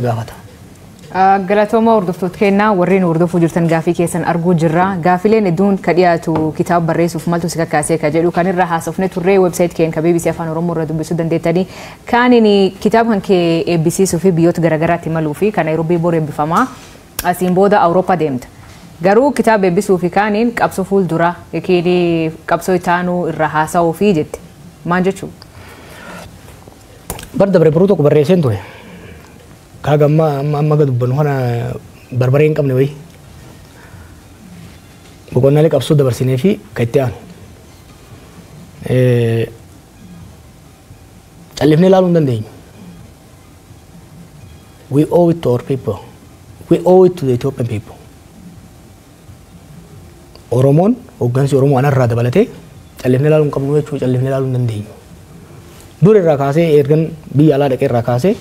Gaafata. Galatooma hordoftoota keenyaa warreen hordofuu jirtan, gaafii keessan arguu jirra. Gaafileen hedduun ka dhiyaatu kitaaba barreessuuf maltu si kakkaasee ka jedhu kan irra haasofne turree, website keenya ka BBC Afaan Oromoo irra dubbisuu dandeettanii. Kaaniin kitaaba kan kee eebbisiisuu fi biyyoota garaagaraatti imaluu fi kan Naayiroobii bor eebbifamaa, asiin booda Awurooppaa deemta. Garuu kitaaba eebbisuu fi kaaniin qabsoo fuuldura yookiin qabsoo itaanuu irra haasa'uu fi jette. Maal jechuudha? Bar dabre baruu tokko barreesseen ture. Kaaga amma amma amma gad dubbannu kana barbaree hin qabne wayii. Boqonnaalee qabsoo dabarsinee fi kan itti aanu. Callifnee ilaaluu hin dandeenyu. We owe it to our people. We owe it to the Ethiopian people. Oromoon, hooggansi Oromoo anarraa dabalatee, callifnee ilaaluu hin qabnu jechuudha, callifnee ilaaluu hin dandeenyu. Dur irraa kaasee, ergan biyya alaa dhaqee irraa kaasee,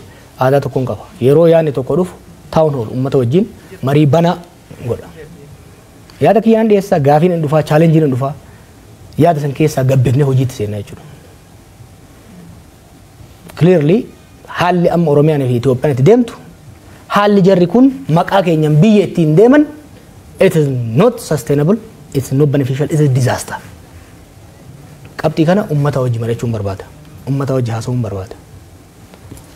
aadaa tokkoon qaba. Yeroo yaadni tokko dhufu town hall uummata wajjin marii banaa godha. Yaada kiyyaan dhiyeessaa, gaafiin hin dhufaa, challengeiin hin dhufaa. Yaada san keessaa gabbifnee hojiitti seenna jechuudha. Clearly, haalli amma Oromiyaan fi Itoophiyaan itti deemtu, haalli jarri kun maqaa keenyan biyya ittiin deeman, it is not sustainable, it is not beneficial, it is disaster. Qabxii kana uummata wajji mari'achuun barbaada. Uummata wajji haasa'uun barbaada.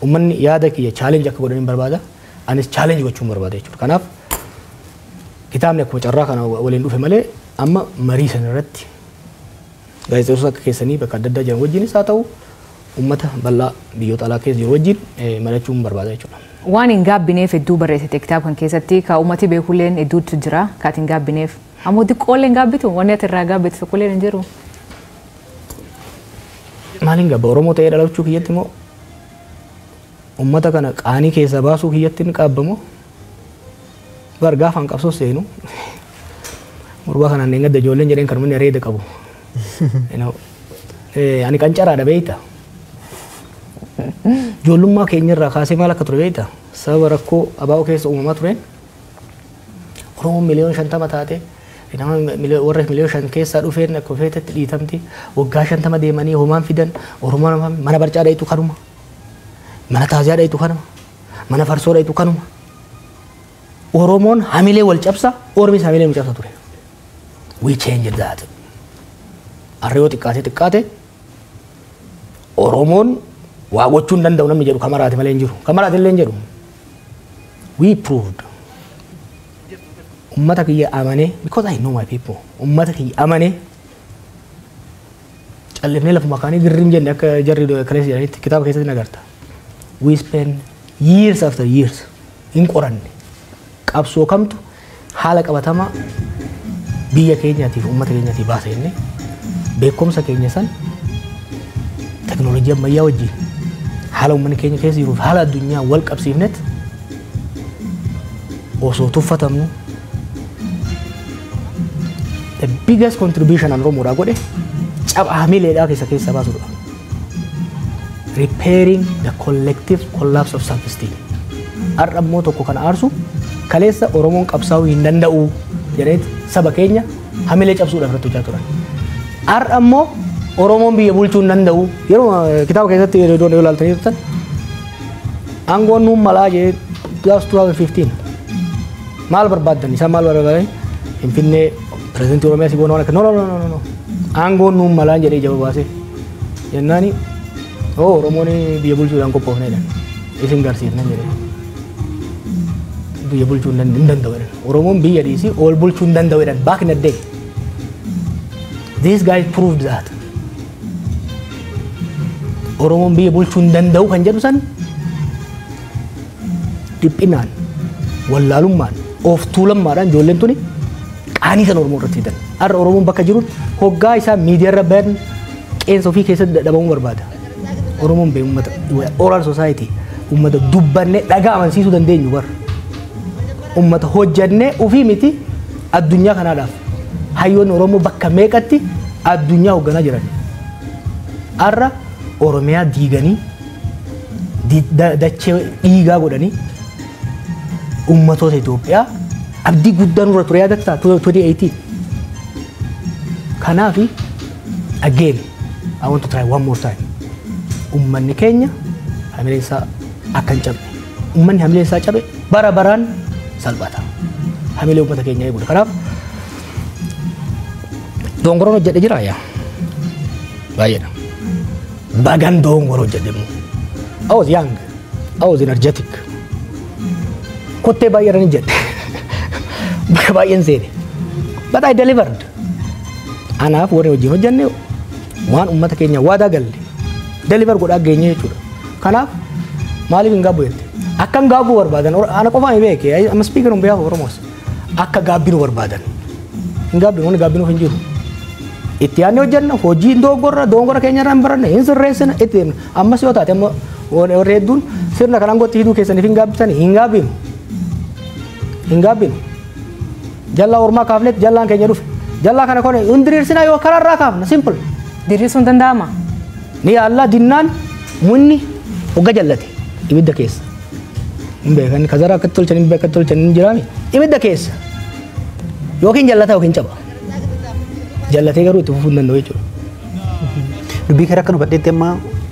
Uummanni yaada kiyya challenge akka godhan barbaada. Anis challenge gochuun barbaada jechuudha. Kanaaf kitaabni akkuma carraa kana waliin dhufe malee, amma marii sana irratti gaazexeessota akka keessanii bakka adda addaa jiran wajjinis haa ta'u, uummata bal'aa biyyoota alaa keessa jiru wajjin mari'achuun barbaada jechuudha. Waan hin gaabbineef hedduu barreessite kitaaba kan keessatti, ka uummati beekulleen hedduutu jira kaati hin gaabbineef. Ammoo xiqqoollee hin gaabbitu, wanni ati irraa gaabbitu tokkolleen hin jiru. Maaliin gaabba? Oromoo ta'ee dhalachuu kiyyatti immoo, uummata kana qaanii keessaa baasuu kiyyatti hin qaabbamoo? Bar gaafaan qabsoo seenu gurbaa kanaan gadda ijoolleen jedheen kan inni areeda qabu. Ani qancaraadha beeyta. Ijoollummaa keenyarraa kaasee maal akka ture beeyta? Sababa rakkoo abaa'oo keessa uumamaa tureen, Oromoon 50 miliyoona taate, nama warra 5 miliyoona keessaa dhufeen akka feetetti dhiitamti. Waggaa 50 deemanii homaan fidan. Oromoon mana barcaa dhayitu kanuma. Mana taaziyaa dhayitu kanuma. Mana farsoo dhayitu kanuma. Oromoon hamilee wal cabsa, Ormis hamilee nu cabsa ture. We changed that. Har'a yoo xiqqaate xiqqaate Oromoon waa gochuu hin danda'u namni jedhu kamaraati malee hin jiru. Kamaraati illee hin jedhu. We proved. Ummata kiyya amanee, because I know my people. Ummata kiyya amanee callifnee lafuma kaanii girriin jenne, akka jarri kaleessa jedhanitti kitaaba keessatti nagarta. We spend years after years hin qoranne. Qabsoo kamtu haala qabatamaa biyya keenyaatiif uummata keenyaatiif baasa jennee, beekumsa keenya san teknoolojii ammayyaa wajjin haala uummanni keenya keessa jiruuf haala addunyaa wal qabsiifnetti, osoo tuffatamnu, the biggest contribution an Oromoodhaa godhe caba hamileedhaa keessa keessa baasudha. Repairing the collective collapse of self-esteem. Har'a immoo tokko kana aarsu, kaleessa Oromoon qabsaa'uu hin danda'u jedheeti saba keenya hamilee cabsuudhaaf irratti hojjaa turan. Har'a immoo Oromoon biyya bulchuu hin danda'u. Yeroo kitaaba keessatti yeroo yoo ilaaltanii turtan, aangoon nuun malaa jee last 2015 maal barbaaddan, isaan maal barbaadan? Finfinnee, pirezidantii Oromiyaa si goona, waan akka no, no, no, no, no, aangoon nuun malaa jedhee ija baasee jennaani, oo Oromoon biyya bulchuudhaan qophoofne jedhan, isin garsiifnan jedhee, biyya bulchuu hin danda'u jedhan. Oromoon biyya dhiisii ol bulchuu hin danda'u jedhan back in the day. These guys proved that. Oromoon biyya bulchuu hin danda'u kan jedhu san dhiphinaan, wallaalummaan, of tuulammaadhaan ijoolleen tuni qaanii kan Oromoo irratti fidan. Har'a Oromoon bakka jirutti hoggaa isaa miidiyaarra bayan qeensa ofii keessatti dadhabamuu barbaada. Oromoon bee uummata oral society, uummata dubbannee dhagaa amansiisuu dandeenyu bara. Uummata hojjannee ofii miti, addunyaa kanaadhaaf. Hayyoonni Oromoo bakka meeqatti addunyaa hoogganaa jiran. Har'a Oromiyaa diiganii, dachee dhiigaa godhanii, ummatoota Itoophiyaa abdii guddaa nurra ture yaadattaa 2018. Kanaaf again I want to try one more time. Ummanni keenya hamileen isaa akka hin cabne, Uummanni hamilee isaa cabe bara baraan salphata. Hamilee uummata keenyaa eeguudha. Kanaaf dongoroon hojjedhe jira yaa baay'eedha. Bagan dongoroo hojjedhe immoo. I was young. I was energetic. Kottee baay'ee irra ni jedhe. Bakka baay'een seene. But I delivered. Anaaf warri wajjin hojjenne waan uummata keenya waadaa galle deliver godhaa geenye jechuudha. Kanaaf maaliif hin gaabbu jette? Akka hin gaabbuu barbaadan ana qofaan hin beeke. I'm speaking on behalf of Oromos. Akka gaabbinu barbaadan. Hin gaabbinu, wanni gaabbinuuf hin jiru. Itti yaadnee hojjenna, hojii hin dogoggorra, dogoggora keenya irraa hin baranne, hin sirreessina, itti deemna. Ammas yoo taate amma warri hedduun sirna kanaan gotti hiduu keessaniif hin gaabbisanii, hin gaabbinu. Hin gaabbinu. Jallaa ormaa kaafneet jallaan keenya dhufe. Jallaa kana kone hin diriirsinaa yoo karaarraa kaafna, simple. Diriirsuun danda'ama? Ni yaallaa dinnaan munni hogga jallate ibidda keessa. Hin beekan kazara akkatti tolchan, hin beekan tolchan hin jiraami. Ibidda keessa. Yookiin jallata yookiin caba. Jallatee garuu itti fufuu hin danda'u jechuudha. Dubbii kana akka nu badheetti amma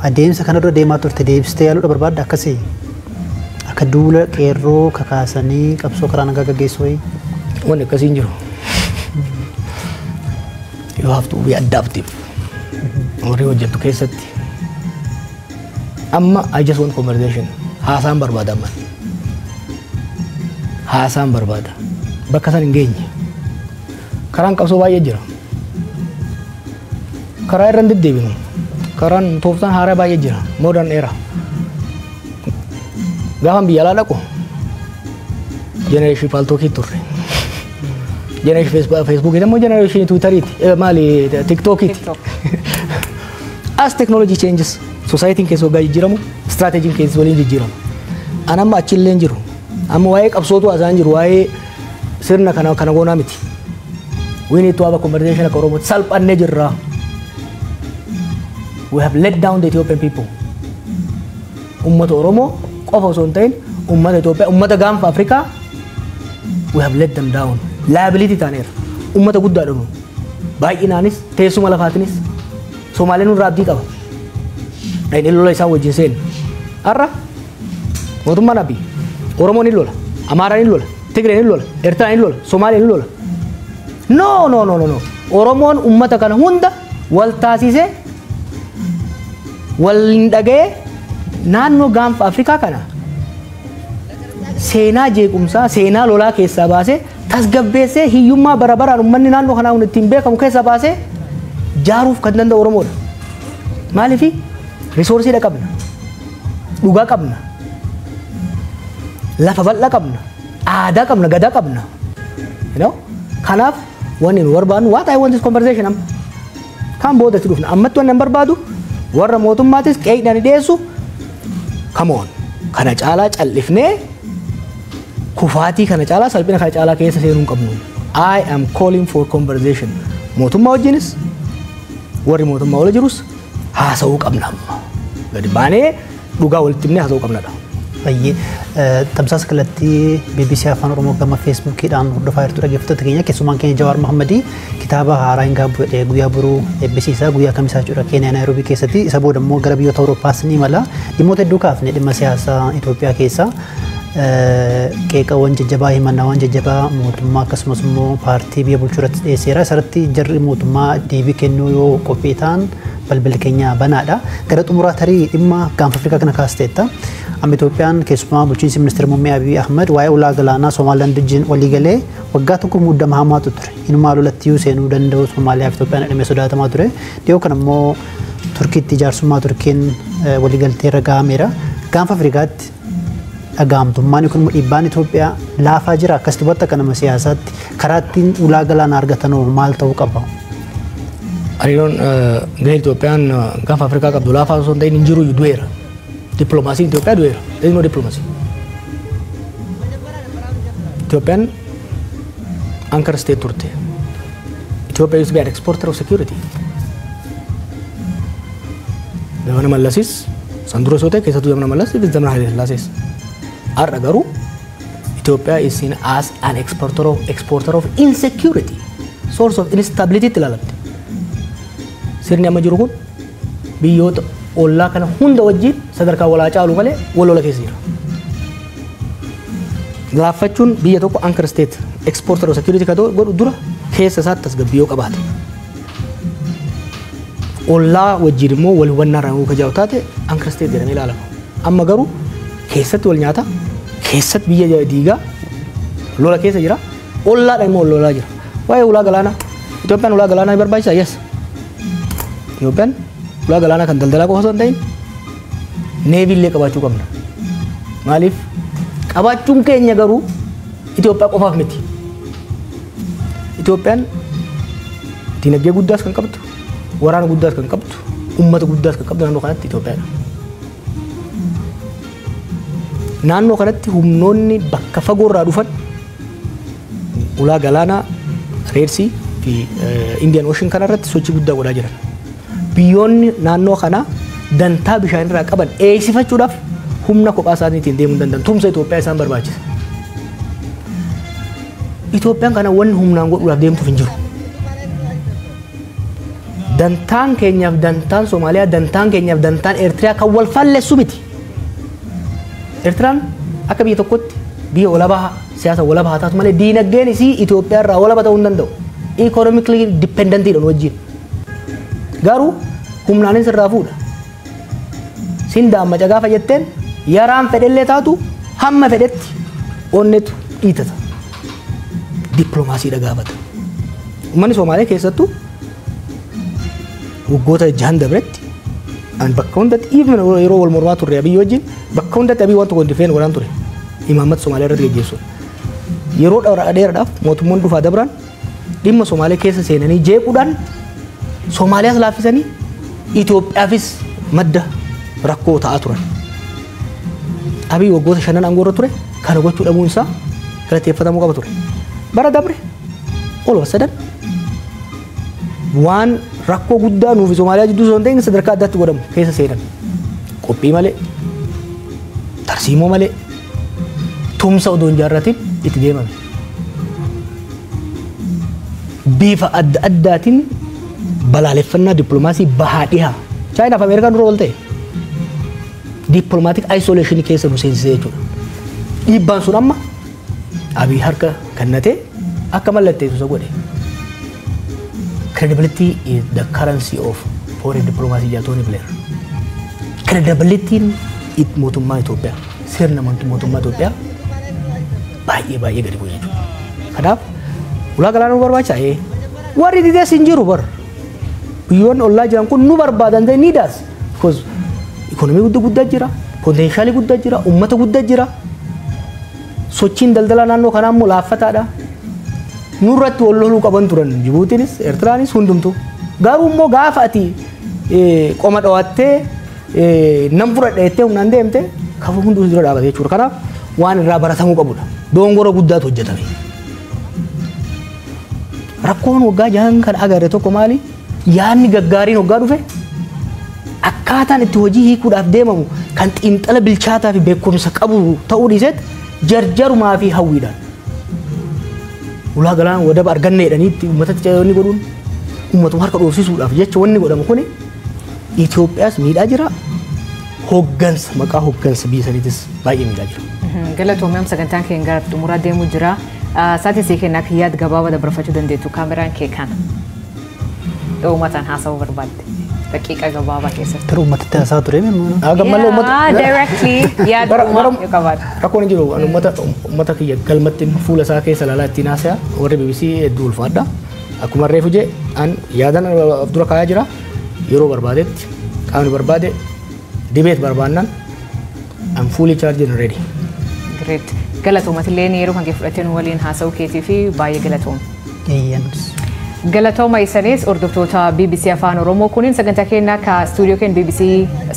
adeemsa kana dura deemaa turte deebistee yaaluudha barbaadda akkasii akka duula qeerroo kakaasanii qabsoo karaa nagaa gaggeessuu wayii. Wanni akkasii hin jiru. You have to be adaptive. Warri hojjettu keessatti. Amma I just want conversation. Haasaan barbaada amma. Haasaan barbaada. Bakka san hin geenye. Karaan qabsoo baay'ee jira. Karaa irra hin deddeebinu. Karaan tooftaan haaraa baay'ee jira. Modern era. Gaafan biyya alaa dhaqu generation Paltalkii turre. Generation Facebookii immoo generation Twitteriiti. Maali, TikTokiiti. TikTok. As technology changes, societyin keessa waggaa jijjiiramu, strategyin keessa waliin jijjiiramu. An amma achillee hin jiru. Amma waa'ee qabsootu haasa'an jiru, waa'ee sirna kana kana goonaa miti. We need to have a conversation akka Oromootti salphannee jirra. We have let down the Ethiopian people. Ummata Oromoo qofa osoo hin ta'in ummata Itoophiyaa, ummata gaanfa Afrikaa we have let them down. Liability taaneera. Ummata guddaadha nu. Baay'inaanis teessuma lafaatinis Somaaleen nurraa abdii qaba. Dhaqnee lola isaan wajjin seenu. Har'a mootummaan Abiy Oromoon hin lola, Amaaraan hin lola, Tigreen hin lola, Eertiraan hin lola, Somaaleen hin lola. No, no, no, no, no. Oromoon ummata kana hunda wal taasisee wal hin dhaga'ee naannoo gaanfa Afrikaa kana seenaa jeequmsaa, seenaa lolaa keessaa baasee tasgabbeessee hiyyummaa bara baraan uummanni naannoo kanaa ittiin beekamu keessaa baasee jaaruuf kan danda'u Oromoodha. Maaliifi resourceiidha qabna, dhugaa qabna, lafa bal'aa qabna, aadaa qabna, gadaa qabna. You know? Kanaaf wanni nu barbaadnu, what I want is conversation amma. Kan boodatti dhufna. Ammatti wanni an barbaadu warra mootummaatis qeeqdhaan dhiyeessu, come on. Kana caalaa callifnee kufaatii kana caalaa, salphina kana caalaa keessa seenuu hin qabnu. I am calling for conversation. Mootummaa wajjinis warri mootummaa wala jirus haasa'uu qabna amma. Gadi baanee dhugaa walitti himnee haasa'uu qabnadha. Baay'ee tamsaasa kallattii BBC Afaan Oromoo gama Facebookiidhaan hordofaa jirtu, dhaggeeffattoota keenya. Keessumaan keenya Jawaar Mohammadii kitaaba haaraa hin gaabbu jedhee guyyaa boruu eebbisiisa, guyyaa kamisaa jechuudha, Keeniyaa Naayiroobii keessatti. Isa booda immoo gara biyyoota Awurooppaas ni imala. Dhimmoota hedduu kaafne, dhimma siyaasaa Itoophiyaa keessaa qeeqawwan jajjabaa, himannaawwan jajjabaa mootummaa akkasumas immoo paartii biyya bulchuu irratti dhiyeesseera. Isarratti jarri mootummaa deebii kennuu yoo qophii ta'an balballi keenya banaadha. Gara xumuraa tarii dhimma gaanfa Afrikaa kana kaasteetta. Amma Itoophiyaan, keessumaa bulchiinsi ministeera muummee Abiy Ahmed, waa'ee ulaa galaanaa Somaaliyaand wajjin walii galee waggaa tokko muddama hamaatu ture. Inumaa lolatti seenuu danda'u Somaaliyaa fi Itoophiyaan jedhamee sodaatamaa ture. Dhiyoo kana immoo Turkiitti jaarsummaa Turkiin waliigaltee irra gahameera. Gaanfa Afrikaatti dhagahamtummaan yookiin immoo dhiibbaan Itoophiyaa laafaa jira. Akkasitti hubatta akka nama siyaasaatti karaa ittiin ulaa galaanaa argatan maal ta'uu qaba? Hariiroon gahee Itoophiyaan gaanfa Afrikaa qabdu laafaa osoo hin ta'in hin jiru, du'eera. Dippiloomaasiin Itoophiyaa du'eera. There is no diplomacy. Itoophiyaan anchor state turte. Ethiopia used to be an exporter of security. Zamana Mallasis, san dura osoo ta'e, keessattuu zamana Mallas, zamana Haile Sillaasees. Har'a garuu Ethiopia is seen as an exporter of insecurity, source of instability itti ilaalamte. Sirni amma jiru kun biyyoota ollaa kana hunda wajjin sadarkaa walaa caalu malee wal lola keessa jira. Laaffachuun biyya tokko anchor state exporter of security ka godhu dura keessa isaatti tasgabbii yoo qabaate. Ollaa wajjin immoo wal hubannaa irraa yoo kajaa'u taate anchor state jedhamee ilaalama. Amma garuu keessatti wal nyaata, keessatti biyya diigaa, lola keessa jira, ollaadhaan immoo wal lolaa jira. Waa'ee ulaa galaanaa, Itoophiyaan ulaa galaanaa ni barbaachisaa? Yes. Itoophiyaan ulaa galaanaa kan daldalaa qofa osoo hin ta'in navy illee qabaachuu qabna. Maaliif? Qabaachuun keenya garuu Itoophiyaa qofaaf miti. Itoophiyaan dinagdee guddaas kan qabdu, waraana guddaas kan qabdu, uummata guddaas kan qabdu naannoo kanatti Itoophiyaadha. Naannoo kanatti humnoonni bakka fagoorraa dhufan ulaa galaanaa Red Sea fi Indian Ocean kanarratti sochii guddaa godhaa jiran. Biyyoonni naannoo kanaa dantaa bishaanirraa qaban eegsifachuudhaaf humna kophaa isaaniitiin deemuu hin danda'an. Tumsa Itoophiyaa isaan barbaachisa. Itoophiyaan kana wanni humnaan godhuudhaaf deemtuuf hin jiru. Dantaan keenyaaf dantaan Somaaliyaa, dantaan keenyaaf dantaan Eertiriyaa kan wal fallessu miti. Eertiraan akka biyya tokkotti biyya walabaa, siyaasa walabaa haa taatu malee diinagdeen isii Itoophiyaa irraa walaba ta'uu hin danda'u. Economically dependent dha wajjin. Garuu humnaanis irraa fuudha. Sin daammaca gaafa jetteen yaraan fedhellee taatu hamma fedhetti onnetu dhiitata. Dippiloomaasiidha gaafata. Uummanni Somaalee keessattuu waggoota 6 dabretti an bakka hundatti, even yeroo wal mormaa turre Abiyyi wajjin, bakka hundatti Abiyyi waan tokko defend godhaan ture. Imaammata Somaalee irratti geggeessu. Yeroo dheeraadhaaf mootummoonni dhufaa dabraan dhimma Somaalee keessa seenanii jeequudhaan Somaaliyaas laaffisanii Itoophiyaafis madda rakkoo ta'aa turan. Abiyyi waggoota 5 aangoo irra ture kana gochuu dhabuun isaa galateeffatamuu qaba ture. Bara dabre all of a sudden waan rakkoo guddaa nuufi Somaaliyaa jidduu osoo hin ta'in sadarkaa addaatti godhamu keessa seenan. Qophii malee, tarsiimoo malee, tumsa odoo hin jaarratin itti deemame. Bifa adda addaatiin balaaleffannaa dippiloomaasii bahaa dhihaa. Chaayinaaf Ameerikaan dura wal ta'e. Diplomatic isolation keessa nu seensisee jechuudha. Dhiibbaan sun amma Abiy harka kennatee akka mallatteessu isa godhe. Credibility is the currency of foreign diplomacy jedha Tony Blair. Credibilityin mootummaa Itoophiyaa, sirna mootummaa Itoophiyaa baay'ee baay'ee gadi bu'e jechuudha. Kanaaf ulaa galaanaa nu barbaachisaa? Ee. Warri didees hin jiru bar. Biyyoonni ollaa jiran kun nu barbaadan, they need us. Because ikonomii guddaa guddaa jira, potential guddaa jira, uummata guddaa jira. Sochiin daldalaa naannoo kanaa immoo laaffataadha. Nurratti wal loluu qaban turan Jibuutiinis, Eertiraanis hundumtu. Garuu immoo gaafa ati qoma dhawattee nam fudhadha jettee humnaan deemte kafa hunduu dura dhaabate jechuudha. Kanaaf waan irraa baratamuu qabudha. Dongora guddaatu hojjetame. Rakkoon waggaa 6 kan agarre tokko maali? Yaadni gaggaariin waggaa dhufe akkaataan itti hojii hiikuudhaaf deemamu kan xiinxala bilchaataa fi beekumsa qabu ta'uu dhiiseet jarjarumaa fi hawwiidhaan. Ulaa galaana wadaba arganne jedhanii itti uummatatti wanni godhuun uummatuma harka dhoofsisuudhaaf jecha wanni godhamu kuni Itoophiyaas miidhaa jira. Hoggansa, maqaa hoggansa biyya saniitis baay'ee miidhaa jira. Galatoomii, sagantaan keenya gara xumuraa deemuu jira. Sa'aatii sii kennaa akka yaada gabaabaa dabarfachuu dandeettu, kaameraan kee kana. Uummataan haasa'uu barbaadde. Daqiiqa gabaabaa keessatti. Gara uummatatti haasaa ture. Gammallee uummata. Directly yaada uumaa yoo qabaate. Rakkoon hin jiru. Ani uummata kiyya galmatti fuula isaa keessa ilaalaa ittiin haasaya. Warri BBC hedduu ulfaadha. Akkuma reefu jee an yaadan of dura kaayaa jira. Yeroo barbaadetti qaamni barbaade debate barbaannaan I'm fully charged and ready. Great. Galatoomatillee yeroo kan kee fudhattee nu waliin haasa'uu keetii fi baay'ee galatooma. Eeyyanus. Galatooma isanis hordoftoota BBC Afaan Oromoo, kunin sagantaa keenya ka stuudiyoo keenya BBC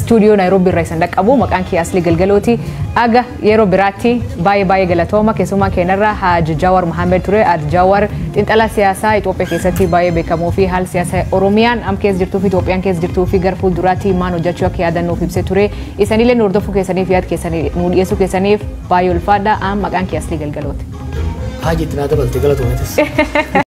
stuudiyoo Naayiroobii irraa isin dhaqqabu, maqaan kee Asli Galgalooti. Aga yeroo biraatti baay'ee baay'ee galatooma. Keessumaa keenyarra Haji Jawar Mohammed ture. Haji Jawar xiinxalaa siyaasaa Itoophiyaa keessatti baay'ee beekamoo fi haala siyaasaa Oromiyaan am keessa jirtuu fi Itoophiyaan keessa jirtuu fi gara fuulduraatti maal hojjechuu akka yaadan nuuf ibsee ture. Isanillee nu hordofuu keessaniif, yaada keessanii nu dhiyeessuu keessaniif baay'ee ulfaadha. Am maqaan kee Asli Galgalooti. Haji itti naa dabalte, galatoomatis.